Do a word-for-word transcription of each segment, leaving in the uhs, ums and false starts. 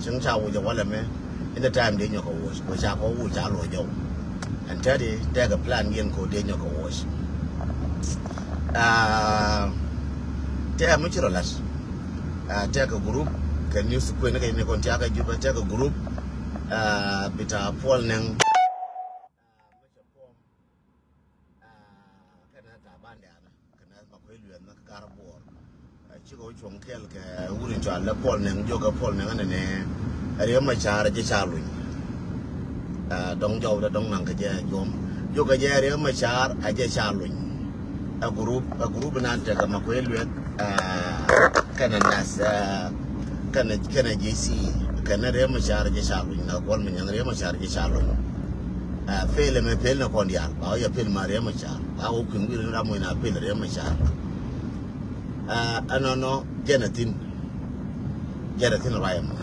Cäŋ ca wuc ɛ walɛ mɛ in the time dee nyɔk ɛ wuc kɛ ca kɔ wuc ca luɔc jɔw. Ɛn tɛt i̱ tɛkɛ plan yɛn kɔ dee nyɔk ɛ wuc. Ah, tɛk mi ci rɔ lat. Ah, tɛkɛ group kɛ news kuën kɛ ni kɔn tiakɛ Jubɛ, tɛkɛ group, ah, bita Puɔl Nɛŋ. Ah, kɛnɛ Taban Dɛ̈ɛ̈n, kɛnɛ Makuei Lueth ni kɛ Gat Buɔɔr. Ah, cikɛ wä cuɔ̱ŋ kɛɛl kɛ wut in cɔal ɛ Puɔl Nɛŋ, jiökɛ Puɔl Nɛŋ ɛn ɛnɛ, Riek Machar ɛ jɛ ca luny. Ah, dɔ̱ŋ jɔwdɛ dɔ̱ŋ naŋ kɛ jɛ juɔ̱m. Jiökɛ jɛ Riek Machar ɛ jɛ ca luny. Ɛ group, ɛ group inan tekɛ Makuei Lueth, ah, kɛnɛ Nas, ah, kɛnɛ, kɛnɛ J C, kɛnɛ Riek Machar ɛ jɛ ca luny, na Kuɔl Manyaŋ Riek Machar ɛ jɛ ca luny. Ah, pel ɛmɛ pel ni kɔn diaal, ba wä yɛ pel ma Riek Machar, ba wä kui̱ wi̱i̱ rin ram wec na pel Riek Machar. Ah, ɛnɔnɔ jɛn ɛ thi̱n. Jɛn ɛ thi̱n ruac ɛmɔ.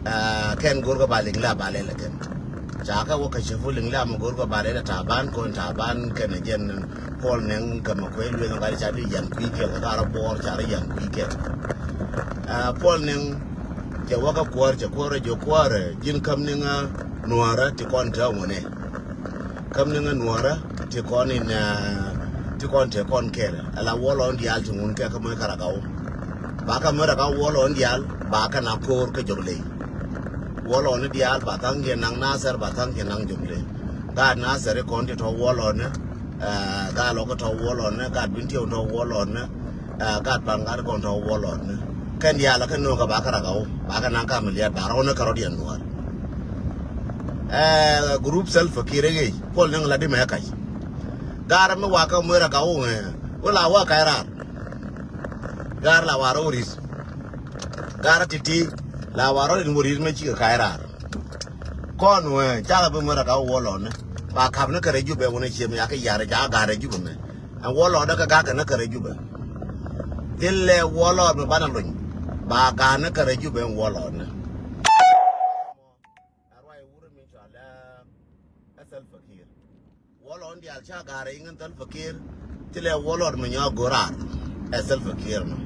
Ah, kɛn go̱rkɛ ba liŋ la ba lɛl ɛ kɛn. Ca kɛ wä kɛ cɛ fu liŋ la mɛ go̱rkɛ ba lɛl ɛ Taban kɔn Taban kɛnɛ jɛn Puɔl Nɛŋ kɛ Makuei Lueth ŋa̱t ca di yan kui̱ kɛl kɛ Gat Buɔɔr ca ri yan kui̱ kɛl. Ah, Puɔl Nɛŋ cɛ wä kä kuäär, cɛ kuäär ɛ jiök kuäär ɛ ji̱n käm ni ŋä Nuäärä ti kɔn te ŋunɛ. Käm ni ŋä Nuäärä ti kɔn in, ah, ti kɔn te kɔn kɛl. Ala Wuɔlɔn diaal ti ŋun kɛ kä moc kä Ragau. Ba kä moc Ragau Wuɔlɔn diaal ba kä na ko̱r kä Jɔk Ley. Wuɔlɔn diaal ba tha̱a̱ŋ kiɛ naŋ Nasir, ba tha̱a̱ŋ kiɛ naŋ Jɔk Ley. Gaat Nasir ikɔn ti tɔ̱ Wuɔlɔn ni, ah, gaat Lɔk tɔ̱ Wuɔlɔn ni, gaat Bentiu tɔ̱ Wuɔlɔn ni, ah, gaat Paŋ gaat kɔn tɔ̱ Wuɔlɔn ni. Kɛn diaal kä nööŋ kä ba kä Ragau, ba kä naŋ kä miliat ba rɔw ni kä rɔ̱diɛn Nuäär. Eh, group Salva Kiir ɛ ɣec, Puɔl Nɛŋ la di mɛ kac. Gaar mi wakä moc Ragau ŋɛ, wä la wä kac raar. Gaar la warä wä ri̱th. Gaar ti̱ti̱ la warä in wä ri̱th mɛ cikɛ kac raar. Kɔn wee cakɛ bi moc Ragau Wuɔlɔn ni. Ba kap ni kärɛ Jubɛ wä ni ciɛ mi yakɛ yar ca ga̱r ɛ Jubɛ mɛ. Ɛn Wuɔlɔn ni kä gakɛ ni kärɛ Jubɛ. Thilɛ Wuɔlɔn mi banɛ luny. Ba ga̱r ni kärɛ Jubɛ ɛn Wuɔlɔn ni. Ɛ ruac wurɛ mi cɔal ɛ, ɛ Salva Kiir. Wuɔlɔn diaal ca ga̱r ɛ iŋän Salva Kiir. Thilɛ Wuɔlɔn mi nyɔak go̱raar. Ɛ Salva Kiir mɔ.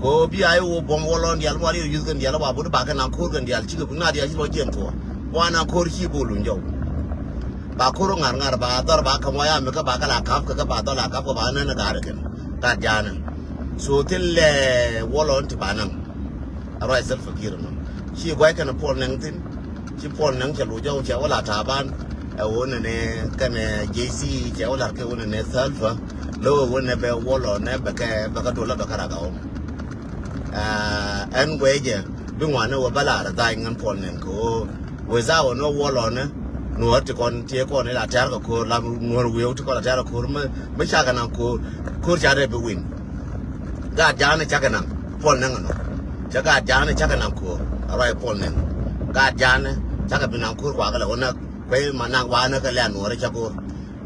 Ko bi a i̱ wä buɔ̱m Wuɔlɔn diaal mi wa ri yuth kɛn diaal wa buni ba kɛn a ko̱r kɛn diaal cikɛ bi na diaal ci lɔ jiɛn tuɔ. Wa na ko̱r ci bol luny jɔw. Ba ko̱r ŋa̱r ŋa̱r ba dhɔr ba käm wa ya mi kä ba kɛ la kap kɛ kä ba dhɔr la kap kɛ ba nɛn ga̱r kɛn. Gat ja̱a̱nɛ. So thilɛ Wuɔlɔn ti ba naŋ. A ruac Salva Kiir nɔ. Ci gua̱c kɛnɛ Puɔl Nɛŋ thi̱n. Ci Puɔl Nɛŋ cɛ loc jɔw cɛ wä la Taban. Ɛ wä nɛnɛ kɛnɛ J C cɛ wä la kɛ wä nɛnɛ Salva. Lo̱ wä nɛ bɛ Wuɔlɔn nɛ bɛ kɛ, bɛ kɛ dolä bɛ kɛ Ragau. Ah, ɛn guɛcɛ bi ŋuan ni wä bä la rɛ dha̱a̱c ŋän Puɔl Nɛŋ kɛ wä. Wee thaak wä ni wä Wuɔlɔn ni Nuäär ti kɔn ti kɔn ila tɛ̈r kɛ ko̱r la Nuäär wëë ti kɔn la tɛ̈r kɛ ko̱r mi, mi cakɛ naŋ ko̱r, ko̱r ca rɛ bi win. Gaat ja̱a̱n cakɛ naŋ Puɔl Nɛŋ ɛnɔ. Cɛ gaat ja̱a̱n cakɛ naŋ ko̱r. A ruac Puɔl Nɛŋ. Gaat ja̱a̱n cakɛ bi naŋ ko̱r kuakɛ lɛ wä näk kuey ma naŋ wa näk kɛ lɛ Nuäärä cak ko̱r.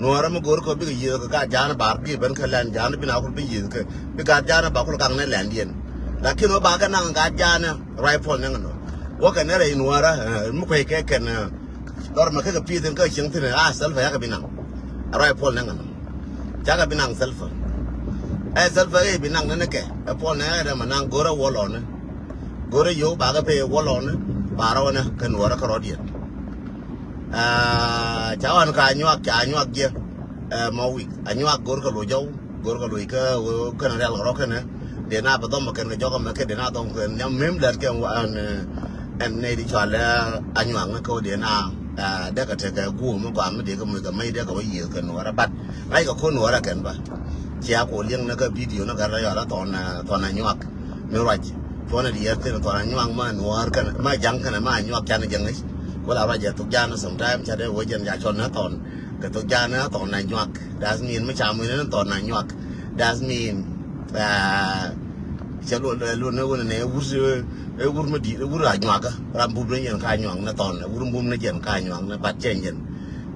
Nuäärä mi go̱o̱r kɛ bikɛ yiëëth kɛ gaat ja̱a̱n bar bi ben kɛ lɛn ja̱a̱n bi na kul bi yiëëth kɛ. Bi gaat ja̱a̱n ba kul kaŋ ni lɛn diɛn. Lakin wä ba kɛ naŋ gaat ja̱a̱n ruac Puɔl Nɛŋ ɛnɔ. Wä kɛ ni rɛy Nuäärä, eh, mi kuey kɛ kɛn, eh, Dhɔr mɛ kekɛ pi̱i̱th in kä cieŋ thi̱n a Salva yakɛ bi naŋ. A ruac Puɔl Nɛŋ ɛnɔ. Cakɛ bi naŋ Salva. Ɛ Salva ɛ bi naŋ ni ni kɛ. Ɛ Puɔl Nɛŋ ɛ dɛ mɛ naŋ go̱rɛ Wuɔlɔn ni. Go̱rɛ yio̱w bakɛ pee Wuɔlɔn ni. Ba rɔw ni kɛ Nuäärä kɛ rɔ̱diɛn. Aa, ca ɣɔn ka Anyuak, ca Anyuak jiɛ. Ɛ mɔ wi̱i̱. Anyuak go̱rkɛ lo̱c jɔw. Go̱rkɛ lo̱c kä ɣöö kɛn rial kɛ rɔ kɛnɛ. Dee na bɛ dhɔm kɛn kɛ jɔk ɛmɛ kɛ dee na dhɔm kɛn nhiam mem lɛt kɛ ɛn, ɛn nɛy di cɔal ɛ Anyuak ni kä dee na, ah, dee kɛ tekɛ guum mi gɔaa mi dee kɛ muc kɛ mec dee kɛ wä yiëëth kɛ Nuɔɔrä. But ŋa̱ckɛ ko̱n Nuɔɔrä kɛn bä. Cia kɔ liɛŋ ni kä video ni gat rɛy ɔl ɛ Thɔn, ah, Thɔn Anyuak. Mi ruac. Cuɔnɛ di yɛr thin Thɔn Anyuak ma Nuɔɔr kɛn, ma Jaŋ kɛn, ma Anyuak can Jaŋ i̱. Ku la ruac ɛ thok Jaŋ sometime ca dee wä jɛn ca cɔl ni Thɔn. Kɛ thok Ja̱a̱n ni Thɔn Anyuak. That mean mi ca muc ni Thɔn Anyuak. That mean, ah, cɛ luɔl, luɔl ni wun ni wur, wur mi di̱i̱t, wur Anyuak. Ram bup ni jɛn ka Anyuak ni Thɔn, wur bup ni jɛn ka Anyuak ni bat cɛn jɛn.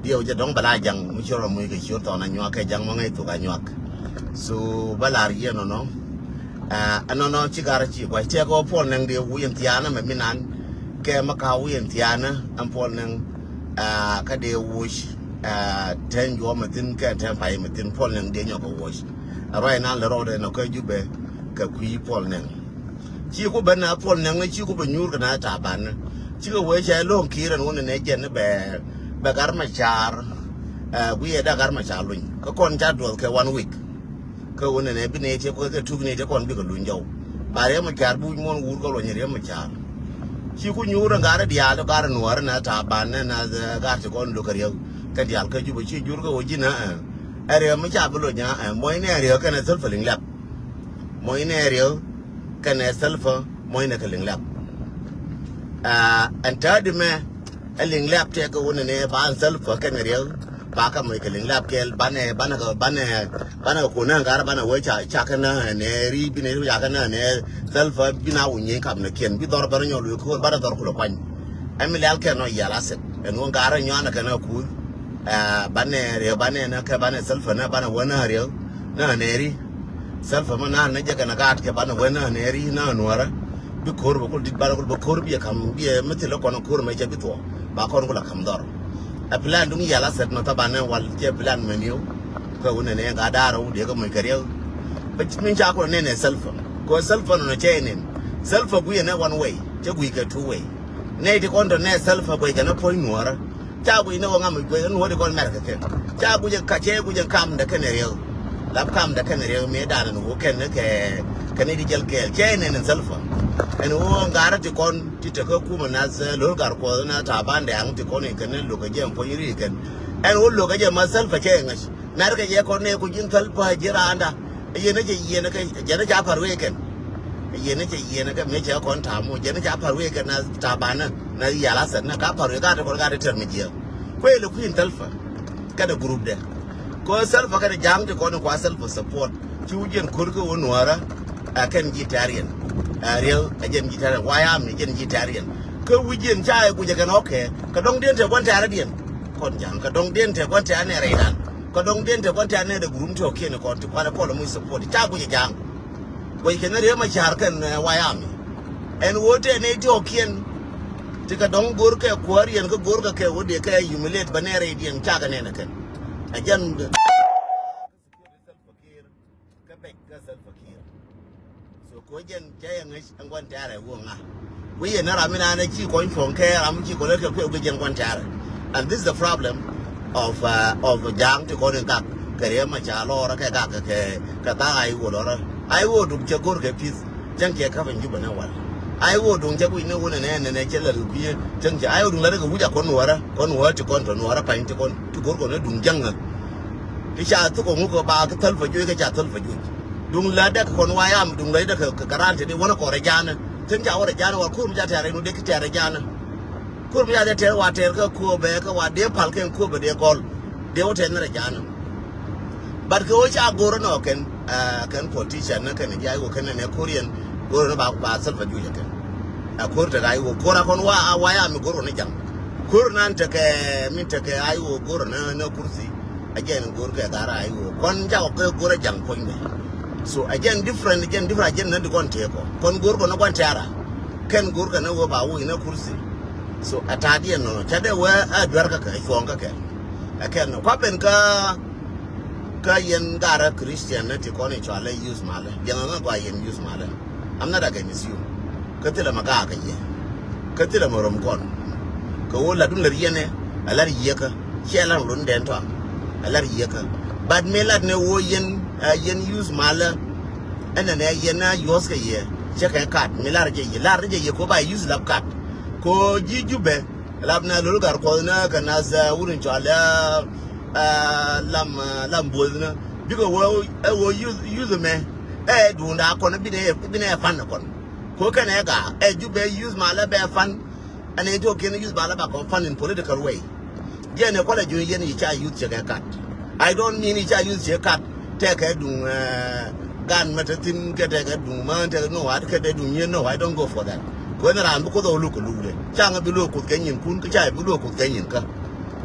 Diɛw jɛ dɔ̱ŋ bɛ la Jaŋ mi ci rɔ muc kɛ ciöt Thɔn Anyuak kɛ Jaŋ ma ŋäc thok Anyuak. So bä lar yɛ nɔnɔ. Ah, ɛnɔnɔ ci gar ci gua̱c tɛk ɔ Puɔl Nɛŋ dee wi̱i̱ ɛn thiaanä mɛ mi nan. Kɛ mi ka wi̱i̱ ɛn thiaanä ɛn Puɔl Nɛŋ, ah, kä dee wuc, ah, tɛn juɔ̱ɔ̱m mi thi̱n kɛ tɛn pay mi thi̱n Puɔl Nɛŋ dee nyɔk kɛ wuc. Ɛ ruac nan lɛ rɔɔdɛ nɔ kä Jubɛ kɛ kui̱ Puɔl Nɛŋ. Ci ku ben na Puɔl Nɛŋ ni ci ku ben nyuur kɛ na Taban ni. Cikɛ wee cɛ lo̱o̱ŋ ki̱i̱r ɛn wun ni nɛ jɛn ni bɛ, bɛ Gat Macar. Ɛ, guiyɛ da Gat Macar luny. Kä kɔn ca duɔth kɛ one week. Kä wun ni nɛ bi nɛ tiɛ kɔn kɛ tuk nɛ tiɛ kɔn bikɛ luny jɔw. Ba Riɛk Macar bi wi̱c muɔ̱n wur kɛ luɔny Riɛk Macar. Ci ku nyuur ɛn Gat Diaal, Gat Nuɔɔr ni Taban ni na Gat ti kɔn lo̱k kɛ Riɛk. Kɛ diaal kä Jubɛ ci jur kɛ wä ji̱n ɛ. Ɛ Riɛk mi ca bi lo̱ny ɛ, mɔc ni ɛ Riɛk kɛnɛ Thilpɛ liŋ lɛp. Mɔc ni ɛ Riɛk kɛnɛ Thilpɛ mɔc ni kɛ liŋ lɛp. Aa, ɛn täädi mɛ ɛ liŋ lɛp tɛk kɛ wun ni ba ɛn Thilpɛ kɛnɛ Riɛk ba kɛ mɔc kɛ liŋ lɛp kɛɛl banɛ, banɛ kɛ, banɛ, banɛ kɛ kun nɛ gat banɛ wee ca, ca kɛ nɛ nɛ ri bi nɛ ri ca kɛ nɛ nɛ Thilpɛ bi na wun nyieeny kam nɛ kiɛn bi dhɔr bɛrɛ nyɔl wee ko̱o̱r banɛ dhɔr kulɛ kuany. Ɛ mi lial kɛ nɔ yɛl a sɛt ɛn wun gat rɛ nyɔanɛ kɛ nɛ kuuth. Aa, banɛ Riɛk banɛ nɛ kɛ banɛ Thilpɛ nɛ banɛ wee nɛ Riɛk nɛ nɛ ri. Thilpɛ mɛ na nɛ jɛ kɛ nɛ gat kɛ banɛ wee nɛ nɛ ri nɛ nuɔrɛ. Bi ko̱r bɛ kul dit banɛ kul bɛ ko̱r bi ɛ kam bi ɛ mi thilɛ kɔn ko̱r mɛ cɛ bi thuɔ ba kɔn kul ɛ kam dhɔr. Ɛ plan duŋ yɛl a sɛt mɛ thaban nɛ wal cɛ plan mɛ niw. Kɛ wun nɛ nɛ gat da̱rɛ wun dee kɛ moc kɛ Riɛk. Bɛ min ca kul nɛ nɛ Thilpɛ kɛ Thilpɛ nɔ nɛ cɛ nɛ Thilpɛ guiyɛ nɛ one way cɛ guiy kɛ two way. Nɛy ti kɔn tɔ nɛ Thilpɛ guic kɛn a puɔ̱ny nuɔɔrä. Ca guic ni wä ŋam guic nuɔɔri kɔn mɛr kɛ kɛn. Ca guic ka cɛ guic kamdɛ kɛn Riɛk. Lap kamdɛ kɛn Riɛk mëë danɛ ni wä kɛn kɛ kɛn i̱ di jɛl kɛɛl cɛ nɛn in Thilpɛ. Ɛn wä ŋa̱rä ti kɔn ti tekä kumɛ nath lo̱l gar kuɔth na Taban Dɛŋ ti kɔn in kɛn lo̱k kɛ jɛ ɛn puɔ̱ny ri kɛn. Ɛn wä lo̱k kɛ jɛ ma Thilpɛ cɛ ŋäc. Mɛr kɛ jɛ kɔn ni ku ji̱n Thilpɛ ji̱ raanda. Yɛn ni cɛ yɛn kɛ jɛn ni ca par wee kɛn. Yɛn ni cɛ yɛn kɛ mi cɛ kɔn tamu jɛn ni ca par wee kɛn na Tabanä na yal a sɛt ni ka par wee ka ti kɔn ka ti tɛr mi jiɛ. Kuɛ lɛ kui̱n Thilpɛ kɛn group dɛ. Kɔ Thilpɛ kɛn ja̱a̱ŋ ti kɔn kua Thilpɛ support. Ci wi̱c jɛn ko̱r kɛ wä nuɔrä. Ɛ kɛn ji̱ tɛriɛn. Ɛ Riɛk ɛ jɛn ji̱ tɛriɛn. Wayami jɛn ji̱ tɛriɛn. Kɛ wi̱c jɛn ca ɛ guic ɛ kɛn ɔkɛ kɛ dɔŋ diɛn tɛ gua̱n tɛrä diɛn. Kɔn ja̱a̱ŋ kɛ dɔŋ diɛn tɛ gua̱n tɛrä nɛ rɛy dan. Kɛ dɔŋ diɛn tɛ gua̱n tɛrä nɛ dɛ group ti ɔkiɛn kɔn ti kuanɛ kɔn lɛ muc support ca guic ɛ ja̱a̱ŋ. Guic kɛn Riɛk Macar kɛn, ɛ, Wayami. Ɛn wä tɛ nɛ ti ɔkiɛn. Ti kɛ dɔŋ go̱r kɛ kuäär yɛn kä go̱r kɛ kɛ wä dee kɛ humiliate bä nɛ rɛy diɛn ca kɛ nɛn ɛ kɛn. Ɛ jɛn. Kɛ bɛc kä Salva Kiir. So ko jɛn cɛ yɛ ŋäc ɛn gua̱n tɛ̈rɛ wä ŋa. Wi̱i̱ yɛn ram mi naan ɛ ci kɔny puɔ̱ŋ kɛ ram mi ci kɔn lɛ kɛ kuɛ wi̱i̱ jɛn gua̱n tɛ̈rɛ. And this is the problem of, uh, of ja̱a̱ŋ ti kɔn in gak kɛ Riɛk Macar lɔrä kɛ gak kɛ kɛ tha̱a̱ŋ a i̱ wä lɔrä a i̱ wä duŋ cɛ go̱r kɛ pi̱th. Cäŋ cɛ käp in Jubɛ ni wal a i̱ wä duŋ cɛ kui̱ ni wun ɛnɛ ɛnɛ cɛ lɛ rip bi̱i̱ cäŋ cɛ a i̱ wä duŋ lɛ rɛ kɛ wi̱c a kɔn nuɔrä kɔn nuɔrä ti kɔn tɔ nuɔrä pa̱ny ti kɔn ti go̱r kɔn ni duŋ jäŋä. Ti ca thuk ŋuk kɛ ba kä Salva juec kɛ ca Salva juec. Duŋ lɛ däk kɔn Wayami duŋ lɛ däk kɛ, kɛ, kɛ raan te di wänä kɔn rɛ ja̱a̱nä. Thin ca wä rɛ ja̱a̱nä wa kur mi ca tɛɛr rɛ nu dee ki tɛɛr rɛ ja̱a̱nä. Kur mi ca tɛɛr wa tɛɛr kä kuɔbɛ kä wa dee pal kɛn kuɔbɛ dee gɔl. Dee wä tɛɛr ni rɛ ja̱a̱nä. But kɛ wä ca go̱rä nɔ kɛn, ah, kɛn politician ni kɛn ja̱a̱c wä kɛn nɛ ko̱r yɛn go̱rä ni ba, ba Salva juec kɛn. A ko̱r te ra i̱ wä ko̱r a kɔn wa, a Wayami go̱r wä ni ja̱ŋ. Ko̱r nan tekɛ, min tekɛ a i̱ wä go̱r ni, ni kursi. A jɛn go̱r kɛ gar a i̱ wä. Kɔn ca kɔ kɛ go̱r a ja̱ŋ puɔ̱nydɛ. So a jɛn different, a jɛn different, a jɛn ni di kɔn tëë kɔ. Kɔn go̱r kɔ ni kɔn tɛ̈ra. Kɛn go̱r kɛ ni wä ba wä in a kursi. So a ta̱a̱diɛn nɔ. Ca dee wä a duer kä kɛ, cuɔ̱ɔ̱ŋ kä kɛ. A kɛn nɔ. Kua ben kä Kä yɛn garä Christian ni ti kɔn i̱ cɔalɛ youth malä. Liɛŋɛ ŋä gɔaa yɛn youth malä. I'm not against you. Kä thilɛ mɛ gaak kɛ yɛ. Kä thilɛ mɛ röm kɔn. Kɛ ɣöö latdun lät yɛn ɛ, ɛ lat yiekä. Ciɛ lat run dɛn tɔa. Ɛ lat yiekä. But mi lat ni ɣöö yɛn, ɛ, yɛn youth malä. Ɛn nɛ nɛ yɛn a yuɔ̱th kɛ yɛ. Cɛ kɛ kat. Mi lar jɛ yɛ. Lar jɛ yɛ kɛ ɣöö ba youth lap kat. Kɛ ɣöö ji̱ Jubɛ. Lap na lol gar kuɔth na kɛ nath, ah, wut in cɔal, ah, ah, lam, ah, lam buɔth na. Bikɛ wä, ɛ wä youth, youth mɛ. Ɛ duunda kɔn bi nɛ, bi nɛ fan kɔn. Ko kɛn ɛ ga, ɛ Jubɛ youth malä bɛ fan. Ɛn ɛ jɔ kɛn youth malä ba kɔ fan in political way. Jɛ nɛ kualɛ juny yɛn yi ca youth cɛ kɛ kat. I don't mean yi ca youth cɛ kat. Tɛkɛ duŋ, eh, gan mɛ te thin kɛ tɛkɛ duŋ mään tɛkɛ no wat kɛ tɛ duŋ nyin no, I don't go for that. Kuɛn ran bi Kuoth ɔ luk kɛ luk de. Ca ŋä bi luɔk Kuoth kɛ nyin kun kä ca bi luɔk Kuoth kɛ nyin kä.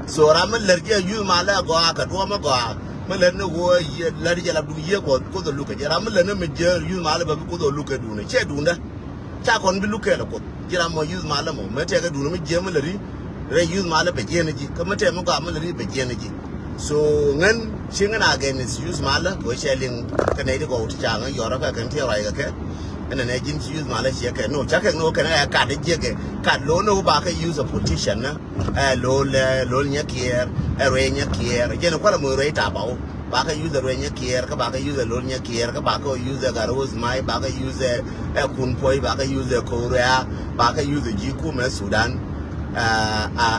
So ram mi lär jiɛ youth malä gɔaa kɛ duɔ̱ɔ̱m mi gɔaa. Mi lär ni ɣöö lär jiɛ lap duŋ yiëë Kuoth, Kuoth ɔ luk kɛ jiɛ. Ram mi lär ni mi jiɛ youth malä bä bi Kuoth ɔ luk kɛ duŋ ni. Ciɛ duŋdä. Ca kɔn bi luk kɛɛl ɛ Kuoth. Ji̱ ram mɔ youth malä mɔ. Mëë tɛkɛ duŋdä mi jiɛ mi lär i̱. Rɛy youth malä bɛ jiɛn ji̱. Kä mi tɛm mi gɔaa mi lär i̱ bɛ jiɛn ji̱. So ŋän ci ŋän against youth malä kɛ ɣöö cɛ liŋ kɛ nɛy ti gɔw ti ca ŋä yɔrä kɛ kɛn ti ruac kɛ kɛ. Ɛn nɛ ji̱n ci use malä ciɛ kɛ no ca kɛ no kɛn ɛ kat jiɛ kɛ kat lo no ba kɛ use a politician na. Ɛ lo lɛ lo nyɛ kiɛɛr ɛ ruɛ nyɛ kiɛɛr jɛn kualɛ mo ruɛ ta ba wo. Ba kɛ use ɛ ruɛ nyɛ kiɛɛr kä ba kɛ use ɛ lo nyɛ kiɛɛr kä ba kɛ use ɛ gat rose mai ba kɛ use ɛ kun puɔy ba kɛ use ɛ korea ba kɛ use ɛ ji̱ kumɛ Sudan.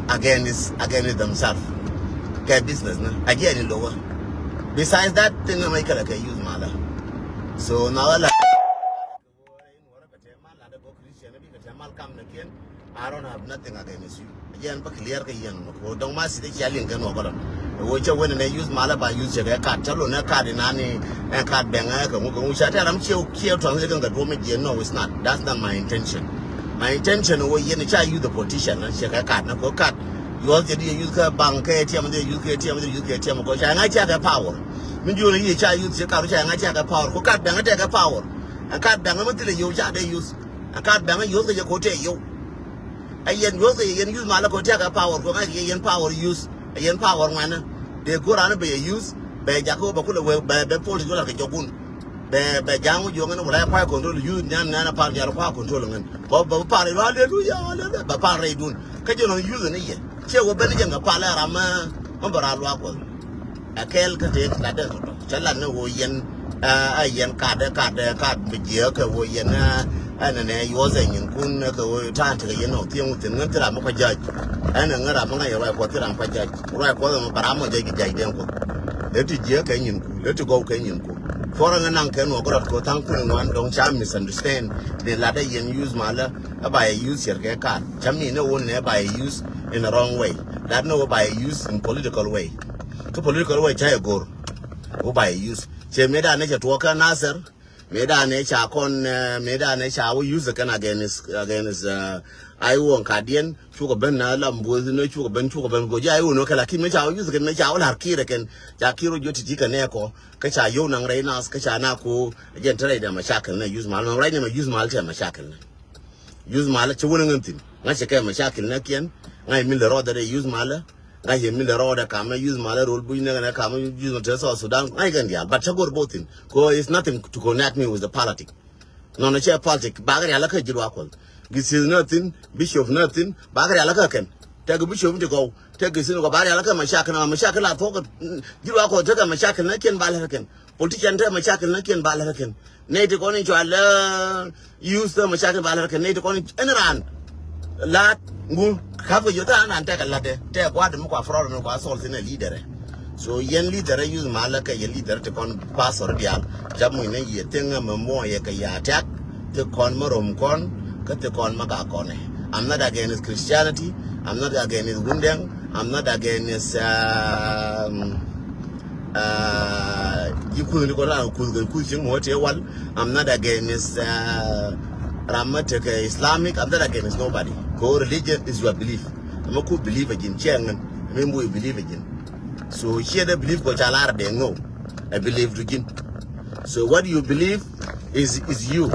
Against against themselves. Kɛ business na a jiɛ ni lo wä. Besides that thing mɛ kɛlɛ kɛ use malä. So na wä la I don't have nothing against you. Again, ba clear kɛ yɛn mɔ ko dɔŋ ma sit cia liŋ kɛ nɔ kɔlɔ. Wo cɛ wen ne use malä ba use cɛ kɛ kat cɛ lo ne kat inani. Ɛn kat bɛŋɛ kɛ ŋu kɛ ŋu ca tɛ ram ciɛ ciɛ tɔŋ kɛ kɛ duɔm jiɛ. No, it's not, that's not my intention. My intention wo yɛn ca use the politician na cɛ kɛ kat na ko kat. Yuɔth cɛ di use kɛ bank kɛ A T M di use kɛ A T M di use kɛ A T M ko ca ŋa ca kɛ power. Min di wo ne yie ca use cɛ kat ca ŋa ca kɛ power ko kat bɛŋɛ tɛ kɛ power. Ɛn kat bɛŋɛ mi thilɛ yow ca dee use. Ɛn kat bɛŋɛ use kɛ cɛ ko tɛ yow. Ɛ yɛn use kɛ yɛn use malä ko tiak ɛ power ko ŋa̱c kɛ yɛn power use. Ɛ yɛn power ŋuɛnä. Dee go̱o̱r an bɛ yɛ use bɛ jakä bɛ kulɛ wee bɛ bɛ politics wala kɛ jɔkun. Bɛ bɛ ja̱a̱ŋ wä jiɔŋ ɛn wala ɛ kua̱c control use nyan nyan ɛ par jal kua̱c control ŋän. Bɛ bɛ par rɛy hallelujah hallelujah bɛ par rɛy dun. Kä jɛ nɔ use ni yɛ ciɛ wä ben jɛ ŋɛ pal ɛ ram mɛ bɛ ral luaak kuɔth. Ɛ kɛɛl kä tëë lat dee tɔtɔ cä lat ni ɣöö yɛn ɛ yɛn kat ɛ kat ɛ kat mi jiɛ kɛ ɣöö yɛn ɛ nɛnɛ yuɔth ɛ nyinkun ɛ kɛ ɣöö ta̱a̱n tekɛ yɛn nɔ thiëŋ wä thi̱n ŋän thil ram mi kɔ ja̱c. Ɛn ɛ ŋän ram mi ŋa̱c ɛ ruac kuɔth thil ram kɔ ja̱c ruac kuɔth ɛmɔ bɛ ram mɔ ja̱c kɛ ja̱c den kuɔth. Lɛ ti jiɛ kɛ nyinkun lɛ ti gɔw kɛ nyinkun. Puɔrä ŋä naŋ kɛ nuɔ gɔrɔt kɛ ɣöö tha̱a̱ŋ kun ŋuan dɔ̱ŋ ca misunderstand. Ni lat ɛ yɛn use malä ɛ ba yɛ use ciɛr kɛ kat cä mi ni ɣöö nɛ ba yɛ use in a wrong way. Lat ni ɣöö ba yɛ use in political way. Kä political wä ca yɛ go̱r. Wä ba yɛ use cɛ mëëdan ni cɛ tuɔɔk kä Nasir. Mëëdan ni ca kɔn mëëdan ni ca wä use kɛn against against. Ai wä kadiɛn cukɛ ben na lam buɔth ni cukɛ ben cukɛ ben go̱ jɛ ai wä nɔ kɛ lakin mi ca wä use kɛn mi ca wä lar Kiir kɛn ca Kiir wä jɔ ti ti kɛ nɛ kɔ. Kä ca yɔw naŋ rɛy Nasir kä ca na ko jɛn te rɛy dɛ mashakil ni use mal naŋ rɛy ni ma use mal tɛ mashakil ni. Use malä cä wä ni ŋän thi̱n ŋa̱cä kɛ mashakil ni kiɛn. Ŋa̱cä mi lɛ rɔɔdɛ dee use malä. Ŋa̱cä mi lɛ rɔɔdɛ kamä use malä rol buc ni kɛn kamä use malä te South Sudan ŋa̱cä kɛn diaal but cä go̱r both thi̱n. Ko it's nothing to connect me with the politic. Nɔnɔ cɛ politic bakɛ rial kä ji̱ luaak kuɔth. Gi thieth ni thi̱n bishop ni thi̱n bakɛ rial kä kɛn. Tɛk bishop ti gɔw tɛk gi thieth ni gɔw bakɛ rial kä mashakil ni mashakil a thuɔk. Ji̱ luaak kuɔth tekɛ mashakil ni kiɛn ba lɛ kä kɛn. Politician te mashakil ni kiɛn ba lɛ kä kɛn. Nɛy ti kɔn in cɔal use te mashakil ba lɛ kä kɛn nɛy ti kɔn in ɛn raan. Laat ŋu kap kɛ yioth an an tekɛ latdɛ tekɛ gua̱a̱r mi kua problem mi kua solve thin ɛ leader ɛ. So yɛn leader ɛ use malä kɛ yɛ leader ti kɔn pastor diaal. Ca muc ni yɛ thing mɛ muɔ yɛ kɛ ya attack. Ti kɔn mɛ rom kɔn kä ti kɔn mɛ gak kɔn ɛ. I'm not against Christianity. I'm not against Wundɛŋ. I'm not against um, Ji̱ kuth ni kɔn ran kuth kɛ kuth cieŋ ŋuɔ̱t tëë wal. I'm not against ram mä tekɛ Islamic. I'm not against nobody. Ko religion is your belief. Ɛmɛ ku belief ɛ ji̱n ciɛ ŋän. Ɛmɛ mbu belief ɛ ji̱n. So ciɛ dee belief kɔ ca lar dee ŋäw. Ɛ belief du ji̱n. So what you believe is is you.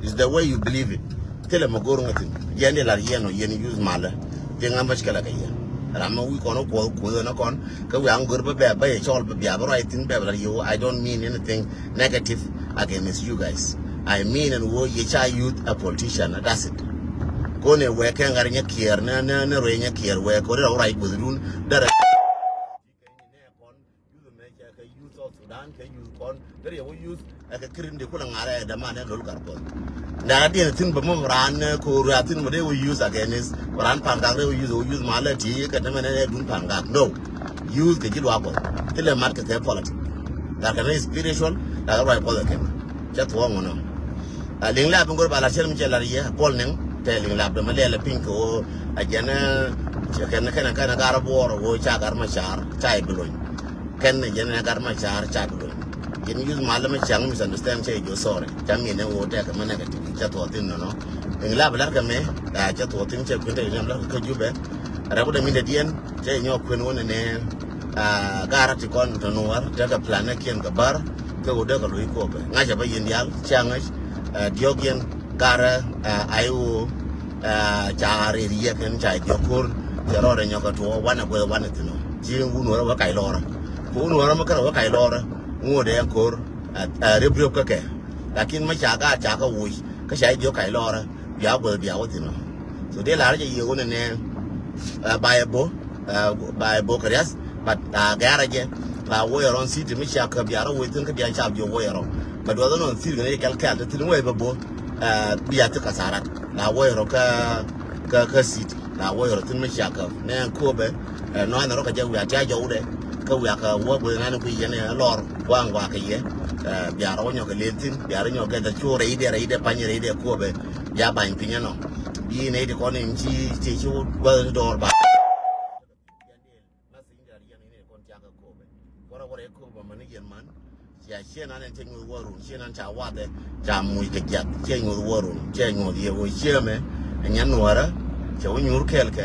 Is the way you believe it. Thilɛ mɛ go̱r ŋä thi̱n yɛn di lar yɛn ɔ yɛn use malä. Piŋ a mushkila kɛ yɛn. Ram mɛ wi̱i̱ kɔn kuɔth kuoth ɛn kɔn kä wi̱i̱ aŋ go̱r bä bɛ bä yɛ cɔl bä bia bä ruac thi̱n bɛ bä lar yɛ wä. I don't mean anything negative against you guys. I mean ɛn wä yɛ ca use a politician, that's it. Kɔn ɛ wɛ kɛ ŋa̱r nyɛ kiɛɛr nɛ nɛ nɛ ruac nyɛ kiɛɛr wɛ kɔn ɛ ruac gueth run. Dɛrɛ Youth mɛ cɛ kɛ youth South Sudan kɛ youth kɔn kɛ riɛ wä youth. Ɛ kɛ kirin di kulɛ ŋa̱rɛ ɛ dämanɛ lol gar kuɔth. Nɛ a diɛn thi̱n bä mɔ ran ko rua thi̱n mɔ dee wä youth against ran pa̱n gak dee wä youth wä youth malɛ ti kɛ dämanɛ dee dun pa̱n gak no. Youth kɛ ji̱ luaak kuɔth ti lɛ mat kɛ kɛ politic. Gar kɛ ni spiritual gar kɛ ruac kuɔth ɛ kɛn. Cɛ thuɔ̱ɔ̱ŋ wä nɔ. A liŋ lap in gör ba lat cɛl mi cɛ lat yɛ Kuɔl Nɛŋ tɛ liŋ lap dämɛ lɛl ɛ piny kɛ wä. A jɛn cɛ kɛn kɛn kɛn gar buɔɔr wä ca gar ma car ca i̱ bi lony. Kɛn ni jɛn ni gat ma car ca bi luny. Jɛn youth malä mi caŋ misunderstand cɛ jɔ sorry ca mi ni woo tɛk mi negative ca thuɔɔk thin nɔnɔ. Iŋ la bi lar kɛ mɛ ca thuɔɔk thin cɛ kuin tɛk iŋ lar kɛ Jubɛ. Rɛk wä dɛ mi dɛ diɛn cɛ nyɔk kuin wä ni ni. Gar ti kɔn tɔ nuɔr tɛk kɛ plan ni kiɛn kɛ bar kɛ wä dɛ kɛ luy kopɛ ŋa̱c a bä yin dial ca ŋa̱c. Diɔk yɛn gar ai woo. Ca rir yɛ kɛn ca jɔ ko̱r cɛ rɔɔdɛ nyɔk kɛ tuɔɔ wanɛ guɛth wanɛ thin ɔ. Ci wun wärä wä kac lɔɔrä. Ku wun wärä mi kärɛ wä kac lɔɔrä ŋuɔ̱t ɛ ko̱r. Riöp riöp kä kɛ lakin mi ca gaat ca kä woc. Kä ca jiök kac lɔɔrä bia guäth bia wä thi̱n ɔ. So dee lar jɛ yiëë wä nɛnɛ, ɛ, ba yɛ bo̱, ɛ, ba yɛ bo̱ kɛ riath, but la gɛ̈rä jɛ la wä yɛ rɔ̱n city mi cia käp bia rɔ wä thi̱n kä bia cap jiök wä yɛ rɔ. But duɔth ɛnɔ thil kɛn jɛ kɛl kɛl te thi̱n wä yɛ bä bo̱, ɛ, bia thi kasarat la wä yɛ rɔ kä, kä, kä city la wä yɛ rɔ thi̱n mi cia käp nɛ kuɔpɛ. Ɛ, nɔath ni rɔ kɛ jɛ wiaa tiac jɔwdɛ kä wiaa kɛ wä guäth nani kui̱ yɛn ɛ lɔr gua̱a̱ŋ gua̱a̱ kɛ yɛ. Ɛ, bia rɔ wä nyɔk kɛ lel thi̱n bia rɔ nyɔk kɛ dhɛ cu rɛydɛ rɛydɛ pa̱ny rɛydɛ kuɔpɛ. Bia ba̱ny piny ɛnɔ bi nɛy ti kɔn in ci ci ci wä guäth ni dɔɔr ba. Kɔrɛ wä rɛ ko̱o̱p mani yɛn man. Cia ciɛ nan ɛn cɛ nyuɔth wä run ciɛ nan ca wathɛ ca muc kɛ jiath ciɛ nyuɔth wä run ciɛ nyuɔth yɛ wä ciɛ mɛ. Ɛ nyan nuɔrä cɛ wä nyuur kɛl kɛ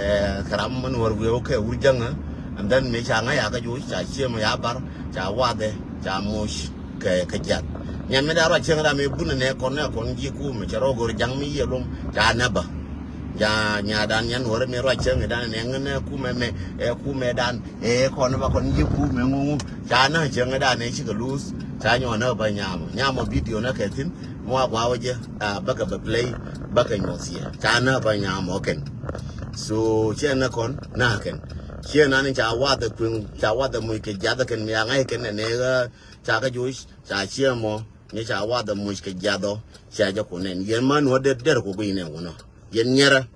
kɛ ram mɛ nuɔr wiɛ wä kɛ wur jäŋä. And then mi ca ŋa ya kä juc ca ciɛ mɛ ya bar ca wathɛ ca muc kɛ kɛ jiath. Nyan mi da ruac cieŋ ram mi bun nɛ kɔn nɛ kɔn ji̱ kumɛ cɛ rɔ go̱r ja̱ŋ mi yɛ lom ca nɛ bä. Ja nyadan nyan nuɔrä mi ruac cieŋ dan nɛ ŋä nɛ kumɛ mɛ ɛ kumɛ dan. Ee kɔn ba kɔn ji̱ kumɛ ŋuŋu ca nä cieŋ dan ɛ cikɛ luth ca nyuɔ nä bä nyamɔ nyamɔ video nä kɛ thi̱n. Mɔ a guawä jɛ a bäkɛ bɛ play bäkɛ nyuɔth yɛ ca nä bä nyamɔ kɛn. So ciɛ nä kɔn nä kɛn ciɛ nan ca wath ɛ kuiŋ ca wath ɛ muc kɛ jath ɛ kɛn mi a ŋa̱c kɛn nɛ nɛ ɣä ca kä joc ca ciɛ mɔ. Ni ca wath ɛ muc kɛ jath ɔ cia jɛ kun nɛn yɛn man wä der der ku guiy nɛ wunɔ. Yɛn nyɛrä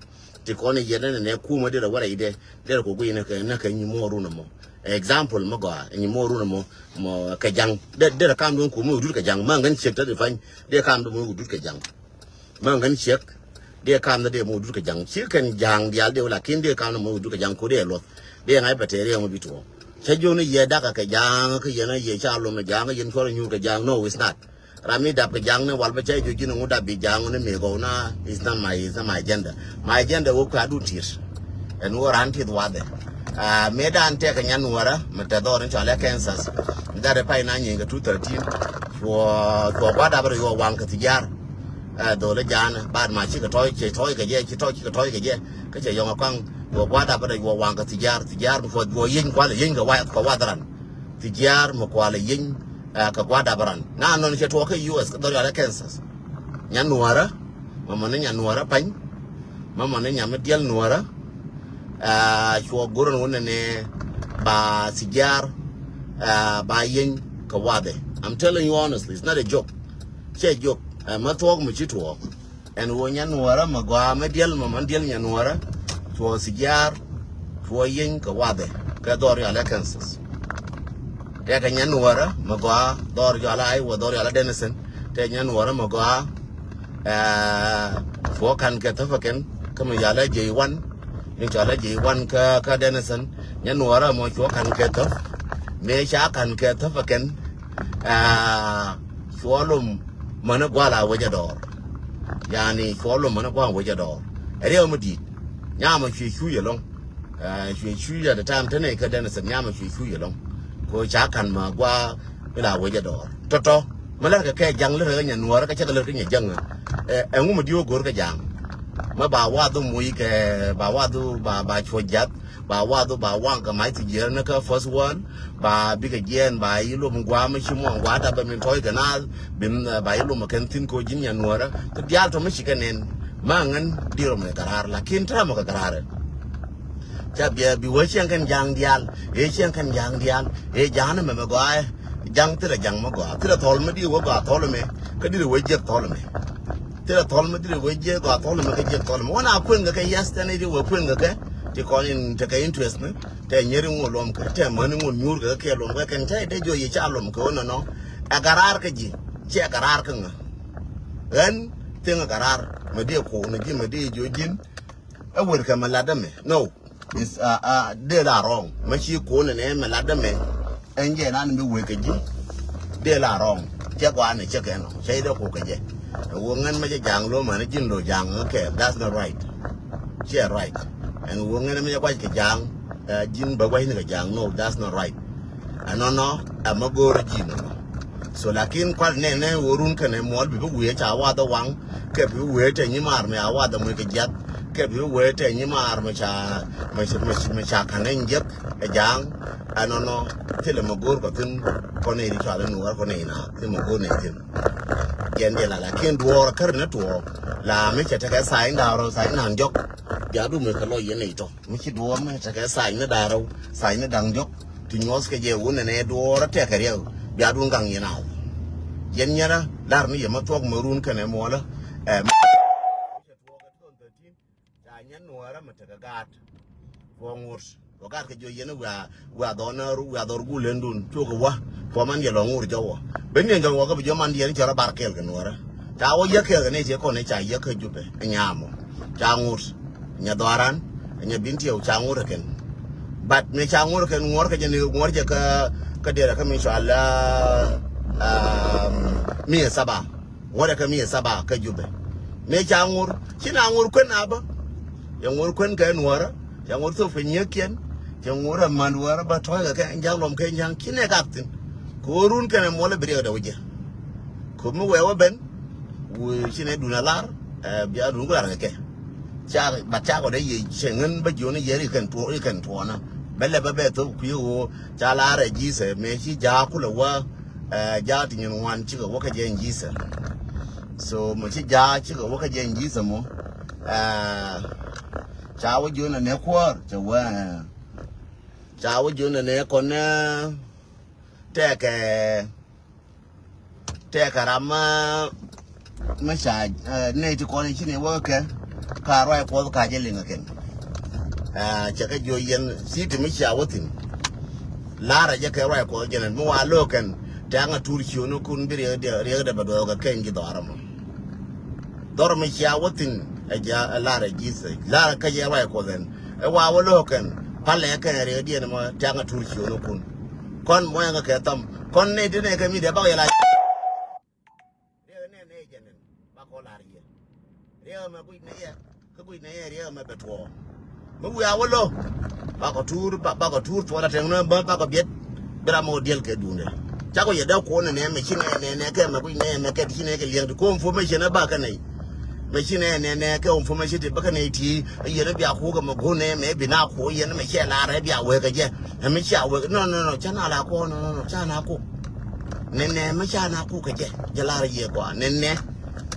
ti kɔn yɛn nɛ nɛ kumä derɛ wä rɛydɛ derɛ kɔ guiy nɛ kɛ nɛ kɛ nyi mɔ run mɔ. Example mɛ gɔaa nyi mɔ run mɔ mɔ kɛ jaŋ derɛ kam dun kumä wä dut kɛ jaŋ ma ŋän ciek tɛ di pany derɛ kam dun mɔ wä dut kɛ jaŋ. Ma ŋän ciek derɛ kam dun mɔ wä dut kɛ jaŋ ci kɛn jaŋ dial derɛ wä lakin derɛ kam dun mɔ wä dut kɛ jaŋ ko derɛ luɔth derɛ ŋa̱c bɛ tɛɛr yɛ mɔ bi tuɔ. Cɛ jiɔni yɛ dakɛ kɛ jaŋ kä yɛn a yɛ ca lom jaŋ kä yɛn cuɔr nyuur kɛ jaŋ no it's not. Ram mi dap kɛ jaŋ ni wal bä cɛ jiök ji̱n ŋu dap bi jaŋ ni mi gɔw na is not my is not my agenda. My agenda wä kua dun tit. Ɛn wä ran tit wadɛ. Ah, mi dan tɛk kɛ nyan nuɔrä mi tɛ dhɔr ni cɔalɛ Kansas. Mi dharɛ pay na nyin kɛ two thirteen. Cuɔ cuɔ gua dap rɛ yuɔ waŋ kɛ thijar. Ɛ dhol ɛ jan bad ma cikɛ tɔy cɛ tɔy kɛ jɛ ci tɔy cikɛ tɔy kɛ jɛ. Kä cɛ yɔŋ ɛ kɔŋ cuɔ gua dap rɛ yuɔ waŋ kɛ thijar thijar mi cuɔ juɔ yieny kual yieny kɛ wa kɛ wadhran. Thijar mi kual yieny. Ɛ kɛ gua dap ran na nɔn cɛ tuɔk kä U S kä dhɔr yɔal ɛ Kansas. Nyan nuɔrä mɛ mɔni nyan nuɔrä pany. Mɛ mɔni nyam mi diɛl nuɔrä. Ɛ cuɔ goron wunɛ ni ba thijar. Ɛ ba yieny kɛ wadɛ. I'm telling you honestly, it's not a joke. Cɛ joke. Ɛ mɛ thuɔk mi ci tuɔk. Ɛn ɣöö nyan nuɔɔrä mɛ gɔaa mɛ diɛl mɛ mɛn diɛl nyan nuɔɔrä. Cuɔ thijiaar cuɔ yieny kɛ wadhɛ kɛ dhɔr yɔal ɛ Kansas. Tɛkɛ nyan nuɔɔrä mɛ gɔaa dhɔr yɔal ɛ Iowa dhɔr yɔal ɛ Denison. Tɛkɛ nyan nuɔɔrä mɛ gɔaa. Ɛɛ cuɔ kan kɛ thäpä kɛn kä mɛ yɔal ɛ jiey wan. Ni cɔal ɛ jiey wan kä kä Denison. Nyan nuɔɔrä mɔ cuɔ kan kɛ thäp. Mëë ca kan kɛ thäpä kɛn. Ɛɛ cuɔ lom mäni gua̱a̱ la wecä dɔɔr. Yani cuɔ lom mäni gua̱a̱ wecä dɔɔr. Ɛ riɛw mi di̱i̱t. Nyamɔ cuɛ cuc ɛlɔ̱ŋ. Ɛɛ cuɛ cuc at the time tene kä Denison nyamɔ cuɛ cuc ɛlɔ̱ŋ. Ko ca kan ma gua̱a̱ mi la wecä dɔɔr tɔ̱tɔ̱. Mi lär kɛ kɛ ja̱ŋ lär kɛ nyɛ nuɔɔrä kɛ cä kɛ lär kɛ nyɛ ja̱ŋ. Ɛɛ ɛŋu mi di̱i̱t wä go̱r kɛ ja̱ŋ. Mi ba wath wä muc kɛ ba wath wä ba ba cuɔ jath. Ba wath wä ba waŋ kɛ mac thijiɛr ni kä first world. Ba bikɛ jiɛɛn ba yi lom gua̱a̱ mi ci muɔ̱ɔ̱ŋ gua̱a̱ dap bɛ min tɔ̱ɔ̱c kɛ naath. Bi ba yi lom kɛn thi̱n ko̱ ji̱n nyan nuɔ̱ɔ̱rä ti diaal tɔ̱ mi ci kɛ nɛn. Ma ŋän di̱t rɔ mɛ kɛ raar lakin te ram mɛ kɛ kɛ raar. Ca biɛ bi wee cieŋ kɛn ja̱a̱ŋ diaal ëë cieŋ kɛn ja̱a̱ŋ diaal ëë ja̱a̱ŋ ni mɛ mɛ gɔaa. Ja̱a̱ŋ thilɛ ja̱a̱ŋ mɛ gɔaa thilɛ thɔl mi di̱t wee gɔaa thɔl mɛ. Kä di̱t wee jiɛk thɔl mɛ. Thilɛ thɔl mi di̱t wee jiɛk gɔaa thɔl mɛ kä jiɛk thɔl mɛ wä na kuën kɛ kɛ yɛth tɛn i̱ di̱t wee kuën kɛ kɛ. Ti kɔn in tekɛ interest ni tɛ nyeri ŋuɔl luɔm kɛ tɛ mäni ŋuɔl nyuur kɛ kɛ luɔm kɛ kɛn tɛ dee jɔ yi ca luɔm kɛ wä nɔnɔ. Ɛ garar kä ji̱ ciɛ garar kä ŋä. Ɣän thiŋ ɛ garar mɛ dee kuɔk ni ji̱ mɛ dee jɔ ji̱n. Ɛ wër kɛ mɛ lat dämɛ no. Is a a dee la wrong mɛ ci kuɔk ni nɛ mɛ lat dämɛ. Ɛn jɛ nan mi wek kɛ ji̱. Dee la wrong cɛ gɔaa ni cɛ kɛ nɔ cɛ yi dee kuɔk kɛ jɛ. Ɛ wä ŋän mɛ jɛ ja̱a̱ŋ lo mɛ ni ji̱n lo ja̱a̱ŋ kɛ that's not right. Ciɛ right. Ɛn ɣöö ŋänɛ mi jɛ guac kɛ ja̱a̱ŋ. Ɛ ji̱n bä guac ni kɛ ja̱a̱ŋ no that's not right. Ɛnɔnɔ ɛmɛ go̱o̱rä ji̱ nɔnɔ. So lakin kual nɛnɛ ɣöö run kɛnɛ muɔl bi bi wee ca wath ɛ waŋ. Kɛ bi bi wee tɛ nyi maar mi a wath ɛ muc kɛ jiath. Kɛ bi bi wee tɛ nyi maar mi ca mi ca mi ca ka̱n ɛn jiäk ɛ ja̱a̱ŋ. Ɛnɔnɔ thilɛ mɛ go̱o̱r kɛ thi̱n kɔn nɛy ti cual ɛn wär kɔn nɛy na thilɛ mɛ go̱o̱r nɛy thi̱n. Jɛn jɛ la lakin duɔɔr kär ni tuɔɔk. La mi cɛ tekɛ tha̱a̱ny da̱ŋ rɛw tha̱a̱ny da̱ŋ diɔ̱k. Bia du mi kɛ lɔ yɛn i̱ tɔ. Mi ci duɔɔr mi tekɛ tha̱a̱ny ni da̱ŋ rɛw tha̱a̱ny ni da̱ŋ diɔ̱k. Ti nyuɔth kɛ jɛ wun nɛ nɛ duɔɔr tɛkɛ riɛk. Bia du gaŋ yɛn a wä. Yɛn nyɛrä lar ni yɛ ma thuɔk ma run kɛnɛ muɔlä. Ɛ, ca nyɛ nuɔɔrä mi tekɛ gaat. Kɛ ŋut kɛ gaat kɛ jiɔ yɛn wiaa, wiaa dhɔn, wiaa dhɔr gul lendun cuk wä. Kɛ man yɛ lɔ ŋur jɔwɔ ben yɛn jɔwɔ kɛ bi jɔ man yɛn cɛ rɔ bar kɛɛl kɛ nuɔɔrä. Ca wä yɛ kɛɛl kɛ ni cɛ kɔn ca yɛ kɛ jupɛ nyamɔ. Ca ŋut nyɛ dhɔran nyɛ bin tiɛw ca ŋut kɛn. But mi ca ŋut kɛn ŋuɔr kɛ jɛ ni ŋuɔr jɛ kɛ, kɛ derɛ kɛ mi cɔal, um, mi saba. Ŋuɔrɛ kɛ mi saba kä Jubɛ. Mëë ca ŋur ci na ŋur kuën a bä. Cɛ ŋur kuën kɛ nuɔrä. Cɛ ŋur thop kɛ nyiëëkiɛn. Cɛ ŋur a man wärä bä tɔ̱ɔ̱c kɛ kɛ ja̱ŋ lɔm kɛ ja̱ŋ ci nɛ kak thi̱n. Kɛ ɣöö run kɛnɛ muɔlä bi riɛkdɛ wä jɛ. Kɛ mi wɛɛ wä ben. Wëë ci nɛ dun a lar. Ɛ, bia dun ku lar kɛ kɛ. Ca bat ca kɔ dee yɛ cɛ ŋän bä jiɔni yɛ ri kɛn tuɔ, ri kɛn tuɔna. Bɛ lɛ bä bɛ thop kui̱ ɣöö ca lar ɛ ji̱ thɛ mëë ci ja̱a̱ kulɛ wä. Ɛ, ja̱a̱ ti nyin ŋuan cikɛ wä kä jɛ in Jesus. So mɔ ci ja̱a̱ cikɛ wä kä jɛ in Jesus mɔ. Ɛ, ca wä jiön anɛ kuäär cɛ wä. Ca wä jiön anɛ kɔn, ɛ, tɛkɛ, tɛkɛ ram, ɛ, mi ca, ɛ, nɛy ti kɔn i̱ ci ni wä kä kɛ ka ruac kuɔth ka jɛ liŋ ɛ kɛn. Ɛ, cɛ kɛ jiɔ yɛn thi̱i̱t ti mi cia wä thi̱n. La̱rä jɛ kɛ ruac kuɔth jɛn ɛn mi wa lo̱o̱ kɛn tɛ̈ŋ a tuur ciöönikun bi riɛk diɛ, riɛk dɛ bɛ duɔɔk kɛ kɛn ji̱ dhɔaarä mɔ. Dhɔr mi cia wä thi̱n ɛ jɛ ɛ la̱rä ji̱th ɛ la̱rä kä jɛ ruac kuɔth ɛn. Ɛ wa wä lo̱o̱ kɛn palɛ kɛn riɛk diɛn mɔ tɛ̈ŋ a tuur ciöönikun. Kɔn muɔ̱ɔ̱ŋ kɛ thɔm kɔn nɛy ti nɛy kɛ mi dee bak yɛ la. Riɛk nɛ nɛ jɛ nɛn bakɔ lar yɛ. Riɛk mɛ guic nɛ yɛ kä guic nɛ yɛ riɛk mɛ bɛ tuɔɔ. Mi wiaa wä lo̱ bakɔ tuur, ba- bakɔ tuur tuɔɔl a tɛŋ nɔ bä bakɔ biɛt. Bi ram mɔ diɛl kɛ duundɛ. Cakɔ yɛ dee kuɔn nɛ nɛ mɛ ci nɛ nɛ nɛ kɛ mɛ guic nɛ mɛ kɛ ti ci nɛ kɛ liɛŋ ti ko information ɛ bakɛ nɛy. Mɛ ci nɛ nɛ nɛ kɛ information ti bakɛ nɛy ti yɛn bia kuɔ kɛ mɛ go̱o̱n nɛ mɛ bi na kuɔ yɛn mɛ cɛ lar ɛ bia wee kɛ jɛ. Ɛ mɛ cia wee nɔ nɔ nɔ ca na la kuɔ nɔ nɔ nɔ ca na kuɔ. Nɛnɛ mɛ ca na kuk kɛ jɛ jɛ lar yɛ kua nɛnɛ.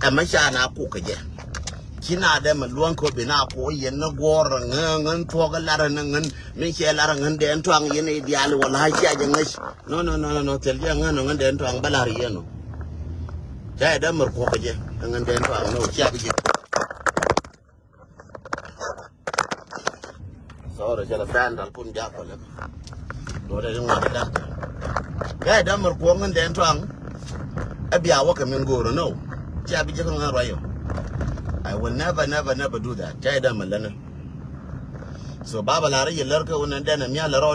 Ɛ mɛ ca na kuk kɛ jɛ. Ci na dɛ mɛ luɔ̱ŋ kɛ bi na kuk yɛn ni guɔr ŋä ŋän tuɔk lar ni ŋän mi cɛ lar ŋän dɛn tuaŋ yɛn i̱ diaal wala cia jɛ ŋäc. No no no no no thil jɛ ŋän ŋän dɛn tuaŋ bä lar yɛn no. Ca yɛ dɛ mɛ kuk kɛ jɛ ŋän dɛn tuaŋ no cia bi jɛ. Sorry, cɛ lɛ fan dal kun jak kɔ lɛ. Dɔɔdɛ di ŋuan dak. Kɛ dam mɛr kuɔŋ in dɛn tuaŋ. Ɛ bia wä kɛ min go̱o̱r no. Cia bi jek ŋa ruayo. I will never, never, never do that. Cɛ dam mɛ lɛnɛ. So baba lar yɛ lär kɛ wun in dɛn ɛ mia lɛ rɔ